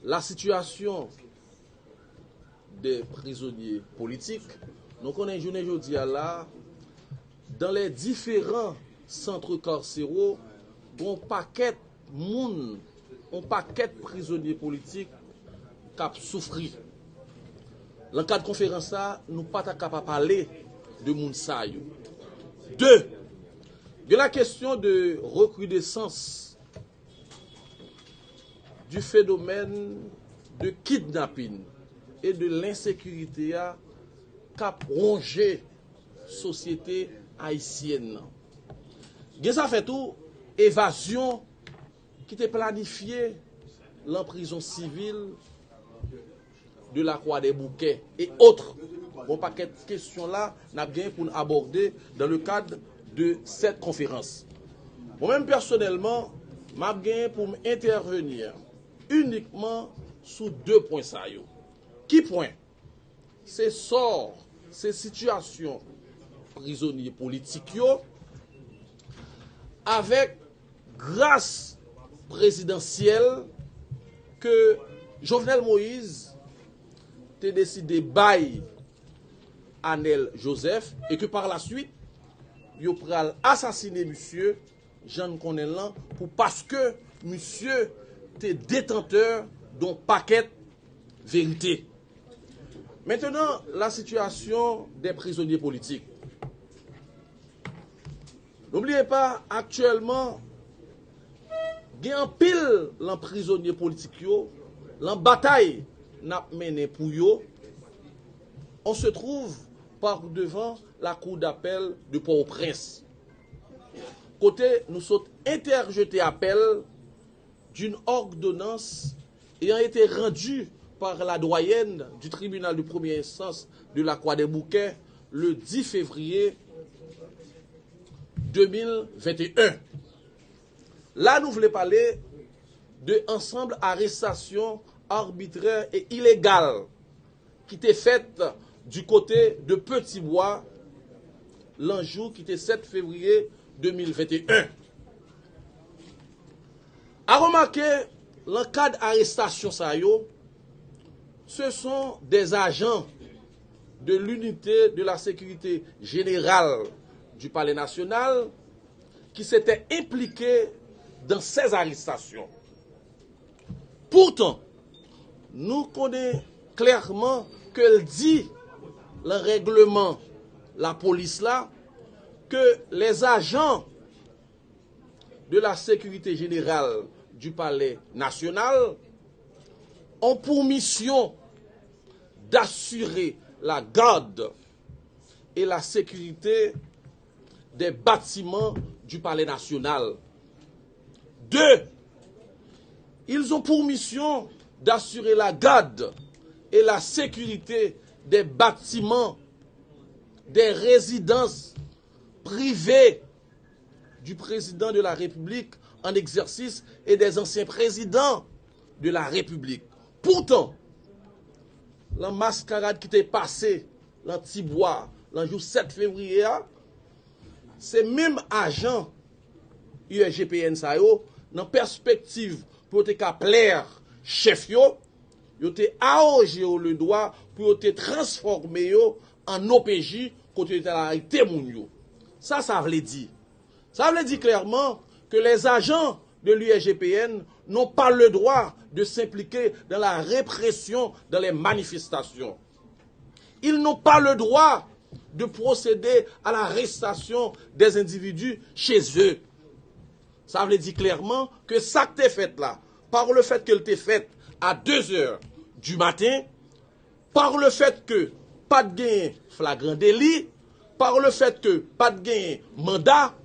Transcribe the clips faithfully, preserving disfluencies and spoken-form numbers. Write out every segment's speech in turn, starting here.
La situation des prisonniers politiques, nou konnen jounen jodi a la, dans les différents centres carcéraux, gon pakèt moun, yon pakèt prizonye politik k ap soufri. Nan kad konferans sa, nou pa ta ka pa pale de moun sa yo. De, de la question de recrudescence du phénomène de kidnapping et de l'insécurité a k ap wonje sosyete ayisyèn nan. Gen zafè tou evazyon ki te planifye lan prizon sivil de la Croix des Bouquets et autres. Bon pakèt kesyon la n ap gen pou n abòde dans le cadre de cette conférence. Mwen menm pèsonèlman, m ap gen pou m entèveni inikman sou de pwen sa yo. Ki pwen? Se sò, se sitiyasyon prizonye politik yo avèk gras prezidansyèl ke Jovenel Moïse te deside bay Anèl Joseph e ke pa la swit yo pral asasine misye jan n konnen l lan pou paske misye te detantè d on pakèt verite. Maintenant, la situation des prisonniers politiques. N'oubliez pas, actuellement, gen anpil lan prizonye politik yo, lan batay n ap mennen pou yo, on se trouve par devant la cour d'appel de Port-au-Prince. Kote nou sot entèjete apèl d'une ordonnance ayant été rendue par la doyenne du tribunal de première instance de la Croix des Bouquets le dix février deux mille vingt et un. La nou vle pale de ansanm arestasyon arbitrè e ilegal ki te fèt du kote de Petit Bois lan jou ki te sèt fevriye de mil venteyen. A remake, lan kad arestasyon sa yo, ce sont des agents de l'unité de la sécurité générale du Palais National qui s'étaient impliqués dans ces arrestations. Poutan, nou konnen klèman ke l di lan règleman lapolis la ke les agents de la sécurité générale du Palais National ont pour mission d'assurer la garde et la sécurité des bâtiments du Palais National. Deux, ils ont pour mission d'assurer la garde et la sécurité des bâtiments, des résidences privées du président de la République en exercice et des anciens présidents de la République. Poutan, lan maskarad ki te pase lan Tibwa, lan jou sèt fevriye a, se menm ajan U S G P N sa yo, nan pèspektiv pou yo te ka plè chèf yo, yo te awoje yo le dwa pou yo te transfòme yo an O P J kote yo te al arete moun yo. Sa sa vle di? Sa vle di klèman ke les agents de l'U S G P N n'ont pas le droit de s'impliquer dans la répression dans les manifestations. Ils n'ont pas le droit de procéder à l'arrestation des individus chez eux. Sa vle di klèman ke sa k te fèt la, par le fait ke l te fèt a de zè du maten, par le fait ke pa t genyen flagran deli, par le fait ke pa t genyen manda,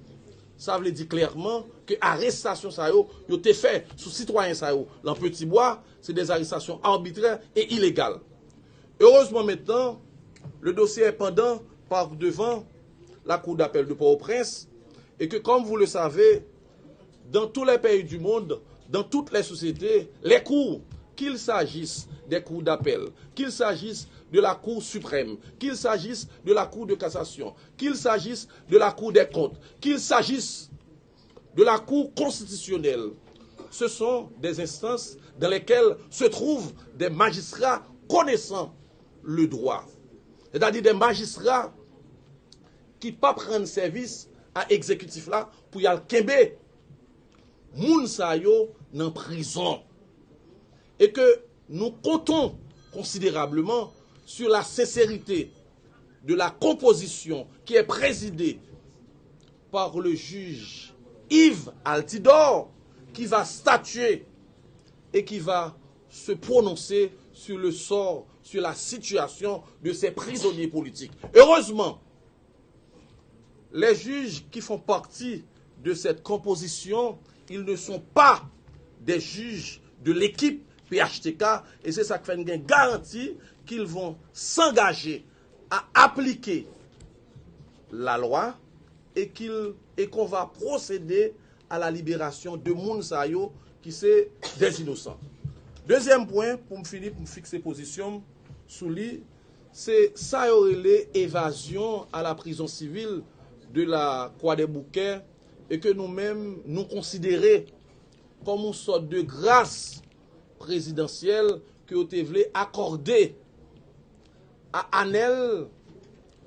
sa vle di klèman ke arestasyon sa yo, yo te fè sou sitwayen sa yo lan Petit Bois, se des arrestations arbitraires et illégales. Heureusement maintenant, le dossier est pendant par devant la Cour d'appel de Port-au-Prince et que, comme vous le savez, dans tous les pays du monde, dans toutes les sociétés, les cours, qu'il s'agisse des cours d'appel, qu'il s'agisse de la Cour suprême, qu'il s'agisse de la Cour de cassation, qu'il s'agisse de la Cour des comptes, qu'il s'agisse de la Cour constitutionnelle, Ce sont des instances dans lesquelles se trouvent des magistrats connaissant le droit. C'est-à-dire des magistrats ki p ap rann sèvis a egzekitif la pou y al kenbe moun sa yo nan prizon. Et que nous comptons considérablement sur la sincérité de la composition qui est présidée par le juge Yves Altidor, qui va statuer et qui va se prononcer sur le sort, sur la situation de ces prisonniers politiques. Heureusement, les juges qui font partie de cette composition, ils ne sont pas des juges de l'équipe P H T K, et c'est ça qui fait une garantie qu'ils vont s'engager à appliquer la loi et qu'il et qu'on va procéder à la libération de moun sa yo ki se des innocents. Dezyèm pwen, pou m fini, pou m fikse pozisyon m sou li, se sa yo rele évasion à la prison civile de la Croix des Bouquets, e ke nou menm, nou konsidere kòm yon sòt de gras prezidansyèl ke yo te vle akòde a Anèl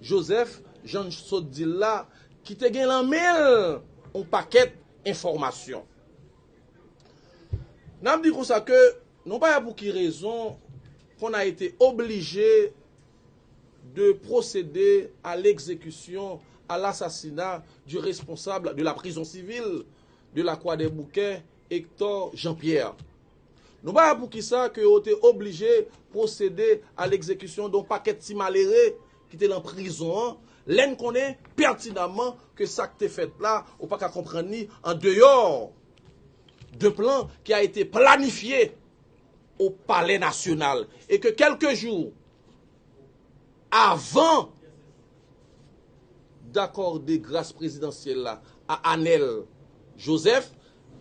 Jozèf, jan n sot di l la, ki te gen lan men l yon pakèt enfòmasyon. N ap di konsa ke nou pa wè pou ki rezon qu'on a été obligé de procéder à l'exécution, à l'assassinat du responsable de la prison civile de la Croix des Bouquets, Hector Jean-Pierre. Nou pa wè poukisa ke yo te oblije pwosede a legzekisyon de yon pakèt ti malere ki te lan prizon an, lè n konnen pètinaman ke sa k te fèt la, ou pa ka konprann li an deyò de plan qui a été planifié au Palais National et que quelques jours avant d'accorder grâce présidentielle la à Anel Joseph,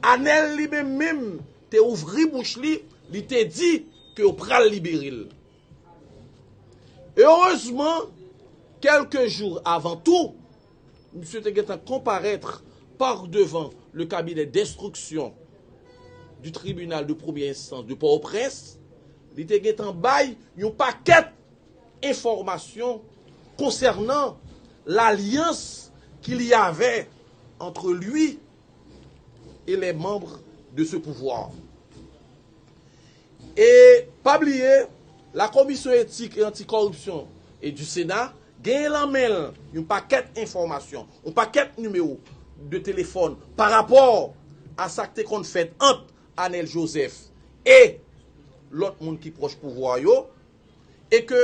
Anel li menm menm te ouvri bouch li, li te di ke yo pral libere l. Erezman, kèlke jou avan tou, misye te gentan konparèt par devan le cabinet d'instruction du tribunal de première instance de Port-au-Prince, li te gentan bay yon pakèt enfòmasyon konsènan l'alyans qu'il y avait entre lui et les membres de ce pouvoir. E pa bliye, la Commission éthique et anticorruption et du Sénat genyen lan men l yon pakèt enfòmasyon, yon pakèt nimewo de telefòn pa rapò a sa k te konn fèt ant Anel Joseph e lòt moun ki pwòch pouvwa yo, e ke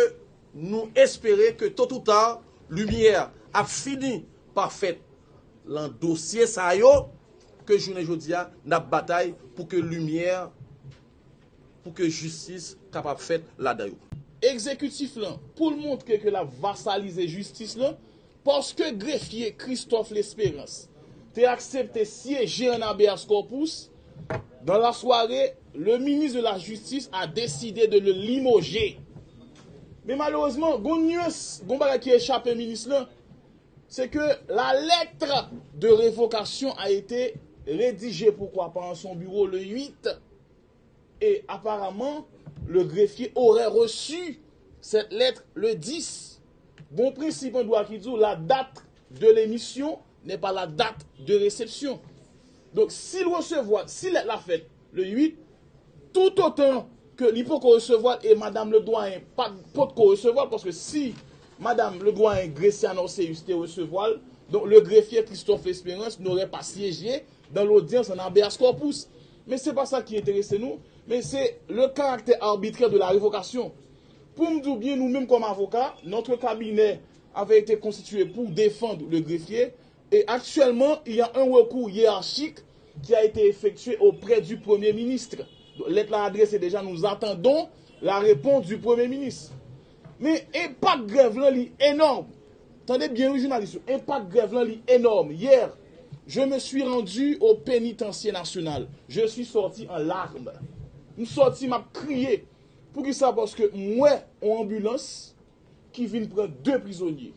nou espere ke totouta limyè ap fini pa fèt lan dosye sa yo, ke jounen jodi a n ap batay pou ke limyè, pou ke jistis kapab fèt ladan yo. Egzekitif lan, pou l montre ke l ap vasalize jistis lan, paske grefye Christophe Lespérance te aksepte syeje an habeas corpus, dans la soirée, le ministre de la Justice a décidé de le limoger. Men malerezman, gon nyans, gon bagay ki echape minis lan, se ke la lettre de révocation a été rédigée, pourquoi pas, en son bureau le huit, et apparemment, le greffier aurait reçu cette lettre le dix. Gon prensip an dwa ki di w la date de l'émission n'est pas la date de réception. Donk, si l resevwa, si lèt la fèt le huit, toutotan ke li poko resevwa l e madam le doyen pa t, potko resevwa l, paske si madam le doyen Graciano Orceus te resevwa l, donk le greffier Christophe Lespérance n'aurait pas siégé dans l'audience en habeas corpus. Men se pa sa ki enterese nou, men se le caractère arbitraire de la révocation. Pou m di w byen, nou menm kòm avoka, notre cabinet avait été constitué pour défendre le greffier, et actuellement, il y a un recours hiérarchique qui a été effectué auprès du Premier ministre. Donk, lèt la adrese deja, nous attendons la réponse du Premier ministre. Men enpak grèv lan li enòm. Tande byen wi jounalis yo, enpak grèv lan li enòm. Hier, je me suis rendu au pénitencier national. Je suis sorti en larmes. M sòti, m ap kriye. Poukisa? Paske m wè yon anbilans ki vin pran de prizonye.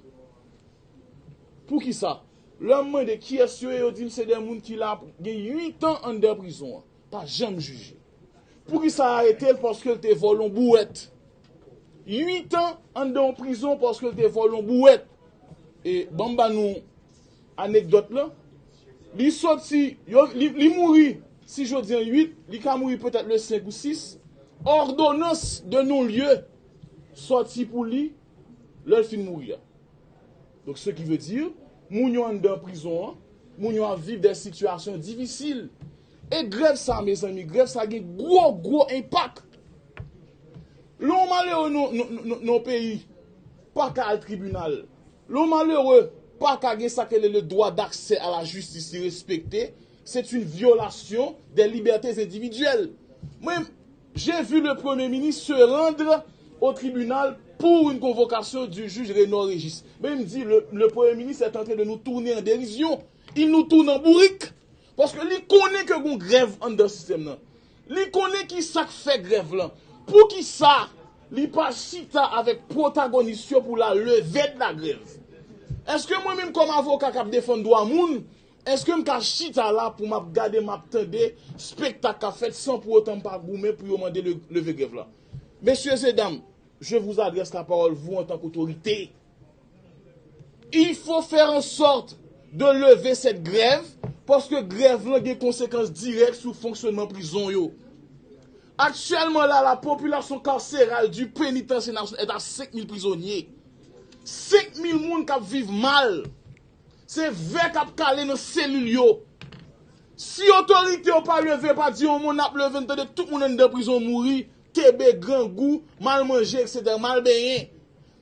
Poukisa? Lè m mande kiyès yo ye, yo di m se de moun ki la gen uit an anndan prizon an. pa janm jije. Poukisa arete l? Paske l te vòlè yon bouwèt. Uit an anndan yon prizon paske l te vòlè yon bouwèt. E ban m ba nou anekdòt lan. Li soti, yo, li, li mouri, si jodi an uit, li ka mouri petèt le senk ou sis. Òdonans de non lye sòti pou li lè l fin mouri a. Donk, ce qui veut dire, moun yo anndan prizon an, moun yo ap viv de sitiyasyon difisil. E grèv sa, mezanmi, grèv sa gen gwo, gwo enpak. Lè yon malere nan, nan, nan, nan yon peyi pa ka al tribinal, lè yon malere pa ka gen sa k rele le droit d'accès à la justice li respekte, c'est une violation des libertés individuelles. Mwen, j'ai vu le Premier ministre se rendre au tribunal pour une convocation du juge Renaud Régis. Men m di, le, le Premier ministre est en train de nous tourner en dérision. Il nous tourne en bourrique. Paske li konnen ke gon grèv anndan sistèm nan. Li konnen ki sa k fè grèv lan. Poukisa li pa chita avèk pwotagonis yo pou la levée de la grève? Èske mwen menm kòm avoka k ap defann dwa moun, èske m ka chita la pou m ap gade, m ap tande spektak k ap fèt san pou otan m pa goumen pou yo mande le, leve grèv la? Mesye e dam, je vous adresse la parole, vous en tant qu'autorité. Il faut faire en sorte de lever cette grève, paske grèv lan gen konsekans dirèk sou fonksyonman prizon yo. Actuellement là, la population carcérale du pénitencier national est à cinq mille prisonniers. Cinq mille moun k ap viv mal. Se vè k ap kale nan selil yo. Si otorite yo pa leve, pa di yon mo, n ap leve, n tande tout moun anndan prizon mouri, tebe, grangou, mal manje, et cetera, mal benyen.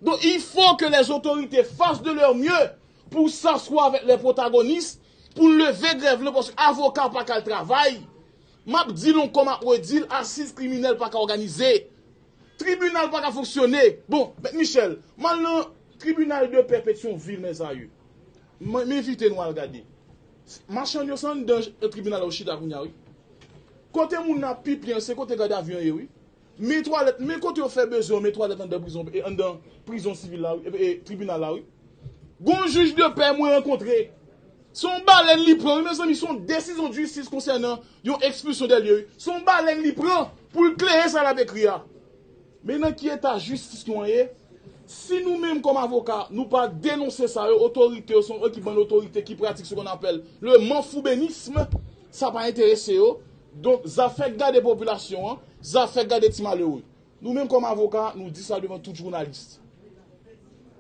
Donc, il faut que les autorités fassent de leur mieux pour s'asseoir avec les protagonistes, pou n leve grèv lan, paske avoka pa ka al travay. M ap di l ankò, m ap redi l, asiz kriminèl pa ka òganize. Tribinal pa ka fonksyone. Bon, Mèt Michel, m al nan tribinal de pè Petyonvil, mezanmi. M, m envite nou al gade. Machann yo se anndan tribinal yo chita kounye a, wi. Kote moun nan ap pipi an, se kote gadavi an ye, wi. Men twalèt, men kote yo fè bezwen yo, men twalèt anndan prizon, e, anndan prizon sivil la, wi, e, e, tribinal la, wi. Gon jij de pè mwen rankontre. Se yon balèn li pran, wi, mezanmi, se yon desizyon de jistis konsènan yon expulsion de lieu, wi. Se yon balèn li pran pou l klere sa l ap ekri a. Men nan ki eta jistis nou an ye? Si nou menm kòm avoka, nou pa denonse sa yo, otorite yo, se yon ekip bann otorite ki pratik ce qu'on appelle le manfoubénisme, sa pa enterese yo. Donk, zafè gade popilasyon an, zafè gade ti malere. Nou menm kòm avoka, nou di sa devan tout jounalis.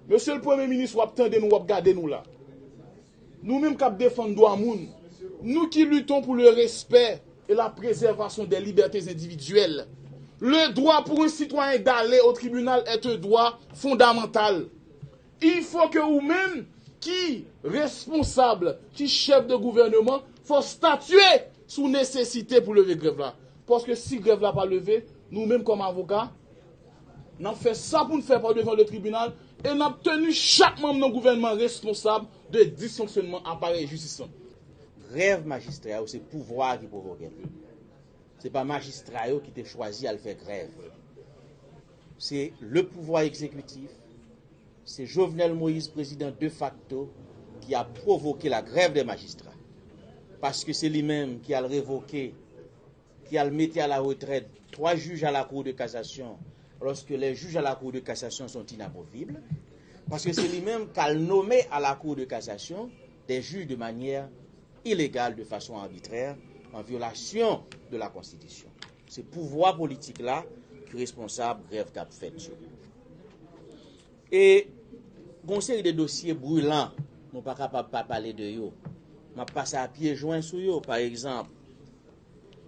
Mesye le Premye Minis, w ap tande nou, w ap gade nou la. Nou menm k ap defann dwa moun, nous qui luttons pour le respect et la préservation des libertés individuelles, le droit pour un citoyen d'aller au tribunal est un droit fondamental. Il faut que ou menm ki responsab, ki chèf de gouvènman, fò statye sou nesesite pou leve grèv la. Paske si grèv la pa leve, nou menm kòm avoka, n ap fè sa pou n fè pa devan le tribinal e n ap teni chak manm nan gouvènman responsab de disfonksyonman aparèy jistis lan. Grèv majistra yo, se pouvwa a ki pwovoke l. Se pa majistra yo ki te chwazi al fè grèv. Se le pouvwa egzekitif, se Jovenel Moïse, prezidan defakto, ki a pwovoke la grèv dè majistra. Paske se li menm ki al revoke, ki al mete a la retrèt twa jij a la Cour de cassation, lòske lè jij a la Cour de cassation sont inamovibles. Paske se li menm k al nome a la Cour de cassation des juges de manière illégale, de façon arbitraire, en violation de la Constitution. Se pouvwa politik la ki responsab grèv k ap fèt yo. E gon seri de dosye brilan, nou pa kapab pa pale de yo. M ap pase a pye jwen sou yo, pa egzanp,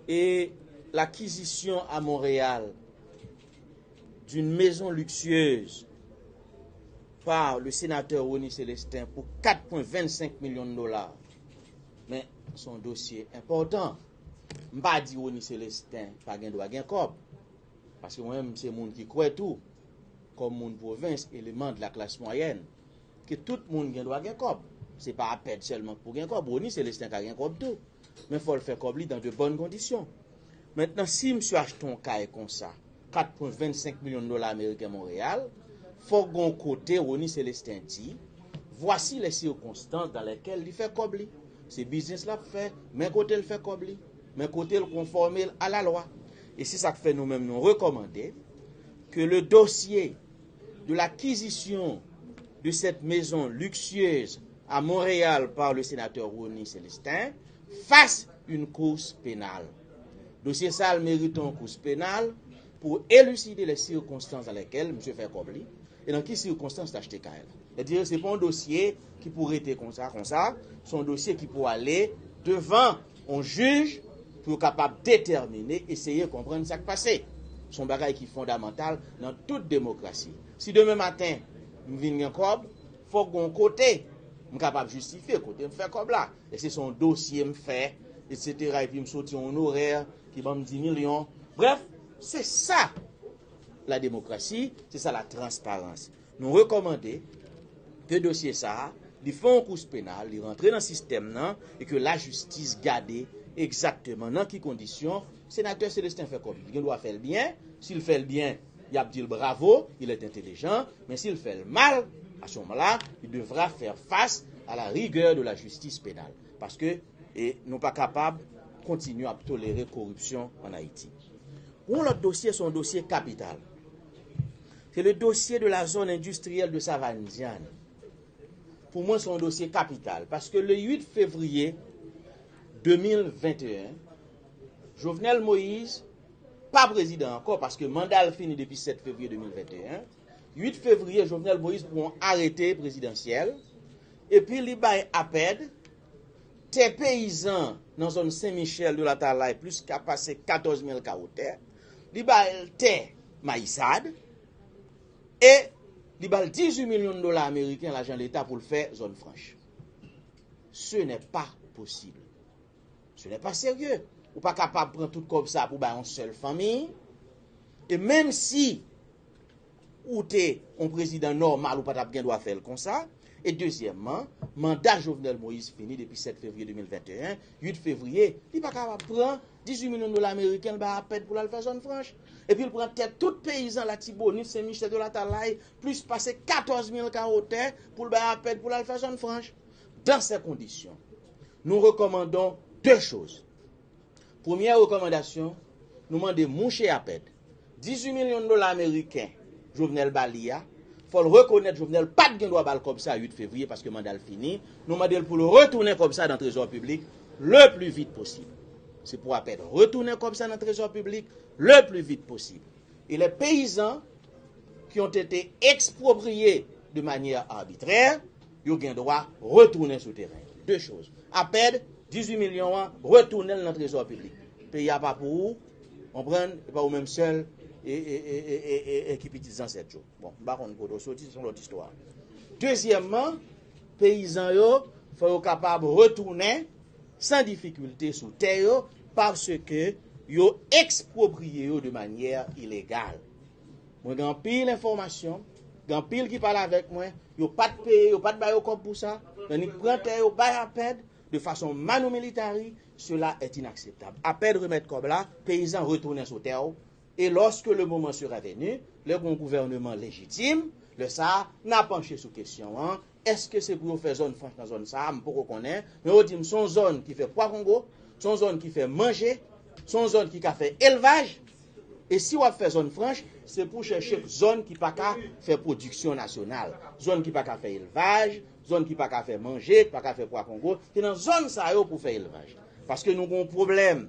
e l'acquisition à Montréal d'une maison luxueuse par le sénateur Rony Célestin pour quatre point vingt-cinq millions de dollars. Men, se yon dosye enpòtan. M pa di Rony Célestin pa gen dwa gen kòb. Paske mwen menm, m se moun ki kwè tou, kòm moun pwovens, eleman de la classe moyenne, ke tout moun gen dwa gen kòb. Se pa APED sèlman k pou gen kòb. Rony Célestin ka gen kòb tou. Men fò l fè kòb li dans de bonnes conditions. Mentnan, si misye achte yon kay konsa, quatre point vingt-cinq milyon dola ameriken Monreyal, fòk gon kote Rony Célestin di, voici les circonstances dans lesquelles li fè kòb li. Se biznis l ap fè, men kote l fè kòb li. men kote l konfòme l a la lwa. E se sa k fè nou menm nou rekòmande ke le dosye de lakizisyon de cette maison luxueuse à Montréal par le sénateur Rony Célestin fasse une course pénale. Dosye sa a merite yon kous penal pou eliside les circonstances dans lesquelles misye fè kòb li e nan ki sikonstans l achte kay la. Sètadi, se pa yon dosye ki pou rete konsa, konsa. Se yon dosye ki pou ale devan yon jij pou yo kapab detèmine, eseye konprann sa k pase. Se yon bagay ki fondamantal nan tout demokrasi. Si demen maten, m vin gen kòb, fòk gen yon kote m kapab jistifye kote m fè kòb la. Èske se yon dosye m fè, etsetera, epi m soti yon onorè ki ban m dis milyon? Brèf, se sa la demokrasi, se sa la transparans. Nou rekòmande ke dosye sa a, li fè yon kous penal, li rantre nan sistèm nan, e ke lajistis gade egzakteman nan ki kondisyon senatè Célestin fè kòb li. Li gen dwa fè l byen, si l fè l byen, y ap di l bravo, il est intelligent, men si l fè l mal, à ce moment-là, il devra faire face à la rigueur de la justice pénale. Paske, e, nou pa kapab kontinye ap tolere koripsyon ann Ayiti. Yon lòt dosye, se yon dosye kapital. Se le dossier de la zone industrielle de Savannah-Diane. Pou mwen, se yon dosye kapital. Paske le uit fevriye de mil venteyen, Jovenel Moïse pa prezidan ankò, paske manda l fini depi sèt fevriye de mil venteyen. Uit fevriye, Jovenel Moïse pran yon arete prezidansyèl, epi li bay APED tè peyizan nan zòn Sen Michèl de Latalay, plis ka pase katòz mil kawo tè. Li bay l tè Mayisad, e li ba l dizuit milyon dola ameriken lajan leta pou l fè zòn franch. Ce n'est pas possible. Ce n'est pas sérieux. Ou pa kapab pran tout kòb sa pou bay yon sèl fanmi. E menm si ou te yon prezidan nòmal, ou pa t ap gen dwa fè l konsa. E dezyèmman, manda Jovenel Moïse fini depi sèt fevriye de mil venteyen, uit fevriye, li pa kapab pran dizuit milyon dola ameriken l bay APED pou l al fè zòn franch. Epi l pran tè tout peyizan Latibonit, Sen Michèl de Latalay, plis pase katòz mil kawo tè pou l bay APED pou l al fè zòn franch. Dans ces conditions, nous recommandons deux choses. Premyè rekòmandasyon, nou mande mouche APED dizuit milyon dola ameriken Jovenel ba li a, fò l rekonèt Jovenel pa t gen dwa ba l kòb sa uit fevriye paske manda l fini. Nou mande l pou l retounen kòb sa nan trezò piblik le pli vit posib. Se pou APED retounen kòb sa nan trezò piblik le pli vit posib. E les paysans qui ont été expropriés de manière arbitraire, yo gen dwa retounen sou teren yo. De choz. APED, dizuit milyon an, retounen l nan trezò piblik. Peyi a pa pou ou, konprann, e pa ou menm sèl, e, e, e, e, e, e, e ki pitit zansèt yo. Bon, m pa konn kote w soti, se yon lòt istwa. Dezyèmman, peyizan yo, fò yo kapab retounen san difikilte sou tè yo, paske yo ekspropriye yo de manyè ilegal. Mwen gen anpil enfòmasyon, gen anpil ki pale avèk mwen, yo pa t peye, yo pa t ba yo kòb pou sa, yo annik pran tè yo bay APED de fason manu militari, cela est inakseptab. APED remèt kòb la, peyizan retounen sou tè w, e lòske le moman sera venu, lè gen yon gouvèneman lejitim, lè sa a, n a panche sou kesyon an, èske se pou yo fè zòn franch nan zòn sa a, m poko konnen, men yo di m se yon zòn ki fè pwa kongo, se yon zòn ki fè manje, se yon zòn ki ka fè elvaj, e si w ap fè zòn franch, se pou w chèche zòn ki pa ka fè pwodiksyon nasyonal, zòn ki pa ka fè elvaj, zòn ki pa ka fè manje, ki pa ka fè pwa kongo, se nan zòn sa yo pou w fè elvaj. Paske nou gen yon pwoblèm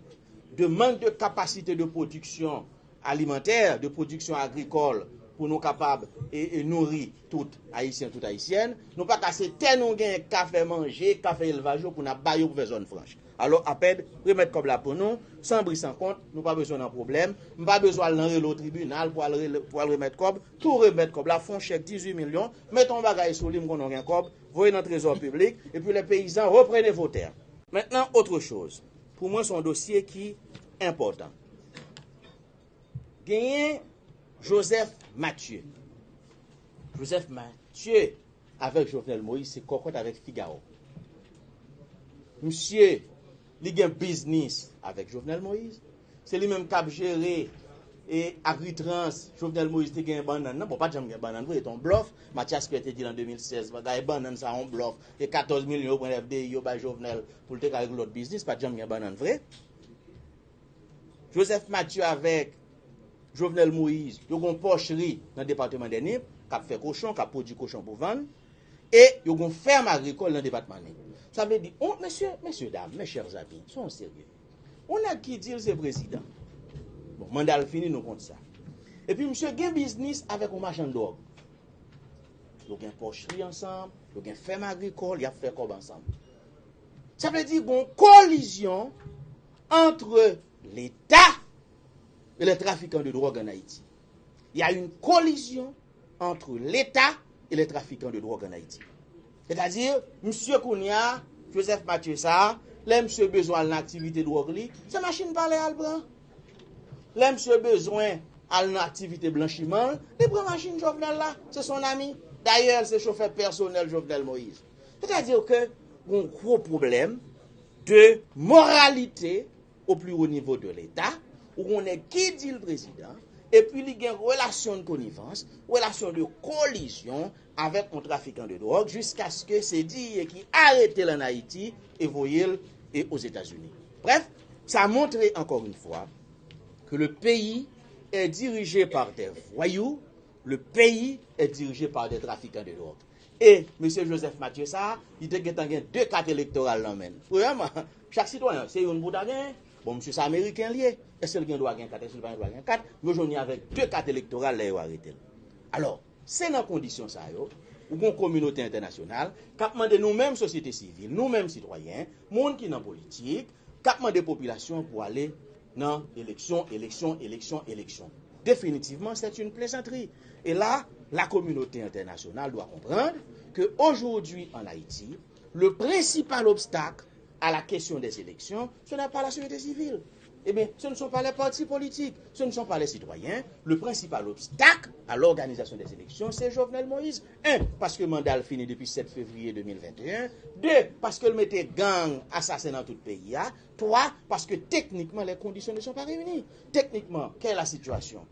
de mank de kapasite de pwodiksyon alimantè, de pwodiksyon agrikòl, pou nou kapab e, e nouri tout Ayisyen, tout Ayisyèn. Nou pa ka se tè nou gen k ka fè manje, k ka fè elvaj yo pou n ap ba yo pou fè zòn franch. Alò, APED, remèt kòb la pou nou, san bri san kont, nou pa bezwen nan pwoblèm. M pa bezwen al nan rele w tribinal pou al, rele, pou al remèt kòb. Tou remèt kòb la, fè yon chèk dizuit milyon, mete yon bagay sou li, m konnen w gen kòb, voye nan trezò piblik, epi les paysans reprenez vos terres. Maintenant, autre chose. Pou mwen, se yon dosye ki enpòtan. Genyen Joseph Mathieu. Joseph Mathieu avèk Jovenel Moïse se kòkòt avèk figawo. Misye, li gen biznis avèk Jovenel Moïse. Se li menm k ap jere e Agritrans, Jovenel Moïse te gen bannann nan. Bon, pa t janm gen bannann vre, se te yon blòf. Mathias Pierre te di l an de mil sèz, bagay bannann sa yon blòf. E katòz milyon yo pran F D I yo bay Jovenel pou l te ka regle lòt biznis, pa t janm gen bannann vre. Joseph Mathieu avèk Jovenel Moïse, yo gon pòchri nan depatman dè Nip, k ap fè kochon, k ap pwodui kochon pou vann, e yo gon fèm agrikòl nan depatman Nip. Sa vle di, on, mesye, mesye dam, mes chers amis, soyons sérieux. On nèg ki di l se prezidan. Bon, manda l fini, nou konn sa. Epi misye gen biznis avèk on machann dwòg. Yo gen pòchri ansanm, yo gen fèm agrikòl, y ap fè kòb ansanm. Sa vle di gon kolizyon entre l'État et les trafiquants de drogue en Haïti. Il y a une collision entre l'État et les trafiquants de drogue en Haïti. Sètadi, misye kounye a, Joseph Mathieu sa, lè misye bezwen al nan aktivite dwòg li, se machin palè a l pran. Lè misye bezwen al nan aktivite blanchiman l, li pran machin Jovenel la, se son ami. Dayè, se chofè pèsonèl Jovenel Moïse. Sètadi ke gon gwo pwoblèm de moralite au plus haut niveau de l'État, ou gon nèg ki di l prezidan, epi li gen relasyon de konivans, relasyon de kolizyon avèk yon trafikan de dwòg, jiskaske se D E A ki arete l ann Ayiti e voye l e Ozetazini. Bref, sa montre encore une fois que le pays est dirigé par des voyous, le pays est dirigé par des trafiquants de drogue. E mesye Joseph Mathieu sa, li te gentan gen de kat elektoral nan men l. Premyèman, chak sitwayen, se youn pou w ta genyen. Bon, misye se ameriken li ye. Èske l gen dwa gen kat? Èske l pa gen dwa gen kat? Yo jwenn li avèk de kat elektoral lè yo arete l. Alò, se nan kondisyon sa yo, ou gon kominote entènasyonal k ap mande nou menm sosyete sivil, nou menm sitwayen, moun ki nan politik, k ap mande popilasyon pou ale nan eleksyon, eleksyon, eleksyon, eleksyon. Définitivement, c'est une plaisanterie. Et là, la communauté internationale doit comprendre que aujourd'hui en Haïti, le principal obstacle à la question des élections, ce n'est pas la société civile. Eh bien, ce ne sont pas les partis politiques, ce ne sont pas les citoyens. Le principal obstacle à l'organisation des élections, c'est Jovenel Moïse. Un, paske manda l fini depi sèt fevriye de mil venteyen. De, paske l mete gang asasen nan tout peyi a. Twa, paske teknikman, les conditions ne sont pas réunies. Teknikman, quelle est la situation?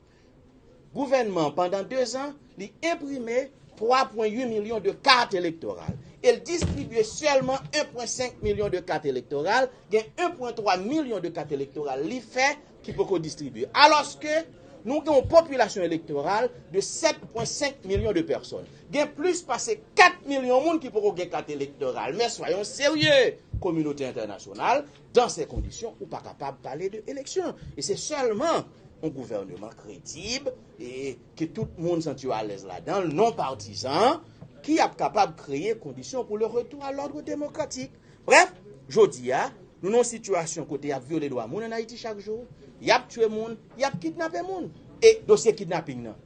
Gouvènman, pandan dezan, li enprime twa pwen uit milyon de kat elektoral. E l distribye sèlman en pwen senk milyon de kat elektoral, gen en pwen twa milyon de kat elektoral li fè ki poko distribye. Alòske, nou gen yon popilasyon elektoral de sèt pwen senk milyon de pèsòn. Gen plis pase kat milyon moun ki poko gen kat elektoral. Men soyons sérieux, kominote entènasyonal, dans ces conditions, ou pa kapab pale de eleksyon. E se sèlman yon gouvènman kredib e ke tout moun santi yo alèz ladan l, non patizan, ki ap kapab kreye kondisyon pou le retour à l'ordre démocratique. Bref, jodi a, nou nan yon sitiyasyon kote y ap vyole dwa moun ann Ayiti chak jou, y ap tiye moun, y ap kidnape moun. E dosye kidnaping nan,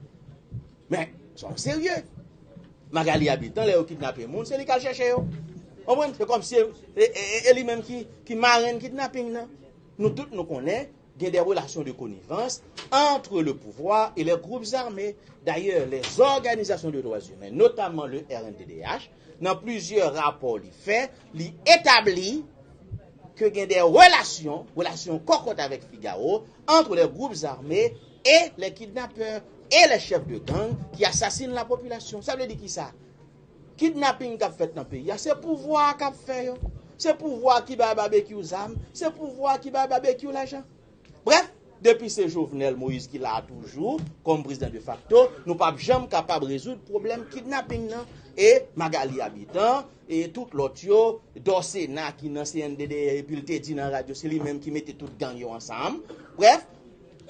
men, soyons sérieux. Magalie Habitant, lè yo kidnape moun, se li k al chèche yo. Konprann? Se kòmsi e, e, e, e li menm ki, ki marenn kidnaping nan. Nou tout nou konnen, gen des relations de connivence entre le pouvoir et les groupes armés. D'ailleurs, les organisations de droits humains, notamment le R N D D H, nan plizyè rapò li fè, li etabli ke gen de relasyon, relasyon kòkòt avèk Figaro, entre les groupes armés et les kidnappeurs et les chefs de gang qui assassinent la population. Sa vle di ki sa? Kidnaping k ap fèt nan peyi a, se pouvwa a k ap fè yo. Se pouvwa a ki bay Babekyou zam, se pouvwa a ki bay Babekyou lajan. Brèf, depi se Jovenel Moïse ki la a toujou, kòm prezidan de facto, nou p ap janm kapab rezoud pwoblèm kidnaping nan. E Magalie Habitant, e tout lòt yo, Dorcéna ki nan C N D D H, epi l te di nan radyo, se li menm ki mete tout gang yo ansanm. Brèf,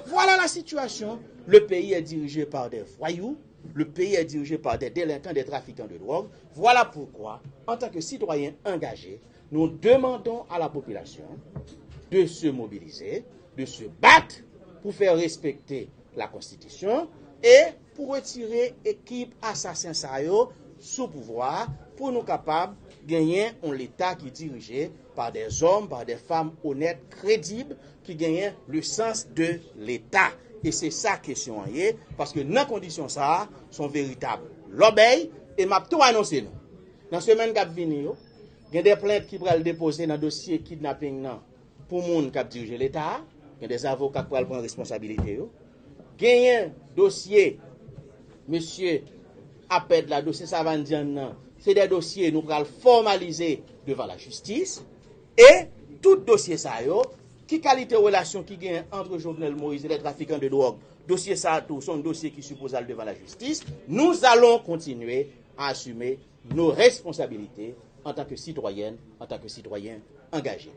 voilà la situation. Le pays est dirigé par des voyous. Le pays est dirigé par des délinquants, des trafiquants de drogue. Voilà pourquoi, en tant que citoyens engagés, nous demandons à la population de se mobiliser, de se battre pour faire respecter la Constitution et pour retirer ekip asasen sa yo sou pouvwa a, pou nou kapab genyen yon Leta ki dirije par des hommes, par des femmes honnêtes, crédibles, ki genyen le sens de l'État. E se sa kesyon an ye, paske nan kondisyon sa a, se yon veritab lòbèy, e m ap tou anonse nou. Nan semèn k ap vini yo, gen de plent ki pral depoze nan dosye kidnaping nan pou moun k ap dirije Leta a, gen de avoka k pral pran responsabilite yo. Genyen dosye mesye Apèd la, dosye Savanndian nan, se de dosye nou pral fòmalize devan lajistis. E tout dosye sa yo, Ki kalite relasyon ki genyen ant Jovenel Moïse e les trafiquants de drogue? Dosye sa a tou, se yon dosye ki sipoze al devan lajistis. Nous allons continuer à assumer nos responsabilités en tant que citoyenne, en tant que citoyen engagé.